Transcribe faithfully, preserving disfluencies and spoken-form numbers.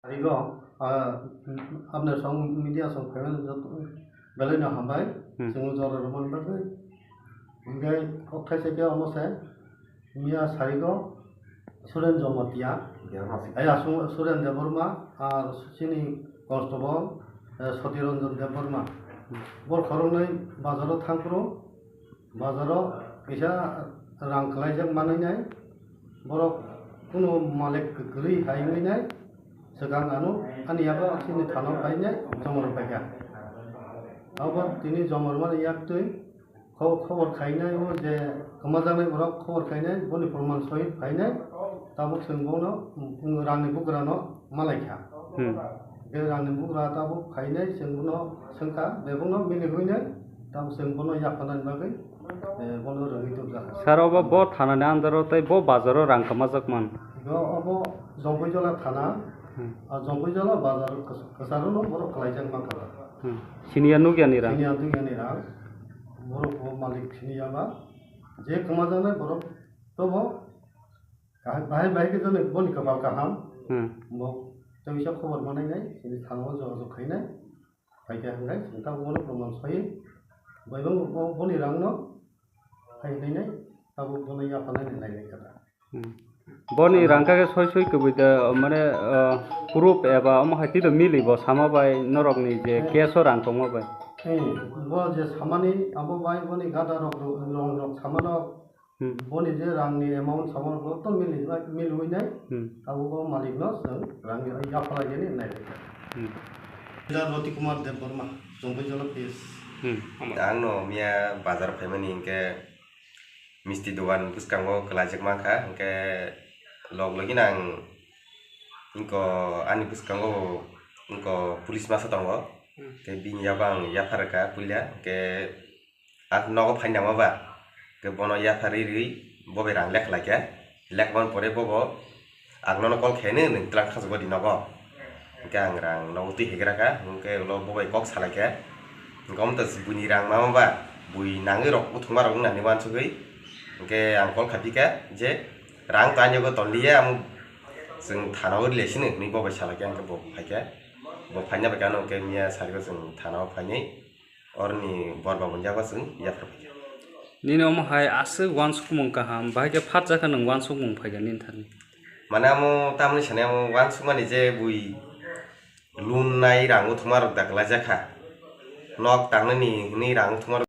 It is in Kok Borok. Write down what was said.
Arigo, ah, apni song media song phaimani joto belai no hambai, Hmm. Chwng jora rwmani bagwi. Hinkhe kok thaisa khe omo se, miya sarigo Suren Jamatia, Debbarma. Aya Su-, Suren Debbarma, ar chini constable, eh, Sotiranjan Debbarma. Hmm. Bor khoroknwi bazaro thangphuru, bazaro kisa rang kwlaijak manwi nai, borok kunu malik kwrwi hai wngwi nai, swkang ano ani yago chini thana o phainai jomor paikha. Abo tini jomor mani yak twi kho-, khobor khainai o je kwmajaknai borok khobor khainai boni proman sohit phainai, tabuk chwng bono, mm, rangni bugrano malaikha. Hmm. Hwnkhe rangni bugra tabuk phainai, chwng bono swngkha, bebakno mili huinai, tabuk chwng bono yapharnani bagwi, eh, bono rwgwi tubjakha. Sir, obo bo thanani under-o tei bo bazaro rang kwmajak man? Bo obo Jongpoijola thana, Hmm. ah, Jongpoijola bazar kwch-, kwcharo no borok kwlaijak mankha. Hmm. Siniya nukya ni rang? Siniya nukya ni rang. Borok bo malik siniya ba. Je kwmajaknai borok tobo Kaham, bahai bahai khe jani boni kwpal kaham. Hmm. Bo tei bisa khobor manai nai, chini thana o jogajog khainai. Phaikha hwnkhe chwng tabuk bono proman soi. Bai bo, bo, boni rang no phai hinai nai, tabuk bono yapharnai nai nai kha. Hmm. Boni rang kha khe soi soi kwbui da, mane, ah, proof eba omo hai twi do mili bo sama bai norok ni je Eh. Case o rang tongma bai. Eh, bo je samani abo bai boni gada rok, rong rok samano Hmm. Boni je rangni amount samo bo to mili, miliwi nai. Hmm. Abo bo malikno chwng rangni yaphalai nai nai. Hmm. Leader Roti Kumar Debbarma, Jongpoijola P S. Hmm. Ang no miya bazar phaimani hinkhe misti dogan bwskango kwlaijak mankha, hinkhe log logino ang wngkha ani bwskango wngkha police masa tongo. Hmm. Tei bini yago ang yaphar kha puila, hinkhe Ang nogo phaina ma ba, khe bono yapharwi rwi bo bai rang lekha lai kha, lekha man pore bobo ang nono call khaino nwng twlang khajagwi di nogo, hwnkhe ang rang nogo twi hegra kha, hwnkhe ulo bo bai kok salai kha, hwnkhe omo to buini rang ma ma ba, bui nangwi rok buthung ma rok wng nani uansugwi, hwnkhe ang call kha phi kha je rang to ani yago ton liya, ang chwng thana o rwlai sino hwnwi bo bai salai kha, hwnkhe bo phai kha, bo phaina bai khe ano hwnkhe miya sari o chwng thana o phainai. Oroni bor ba bo yago chwng yaphar phaikha. Nini omo hai aswk uansukmung kaham, bahai khe phatjakha nwng uansukmung phaikha nini thani. Mane amo tamni sani amo uansukmani je bui lun nai rang o thuma rok da kwlaijakha. Nok tangnani hwnwi rang o thuma rok.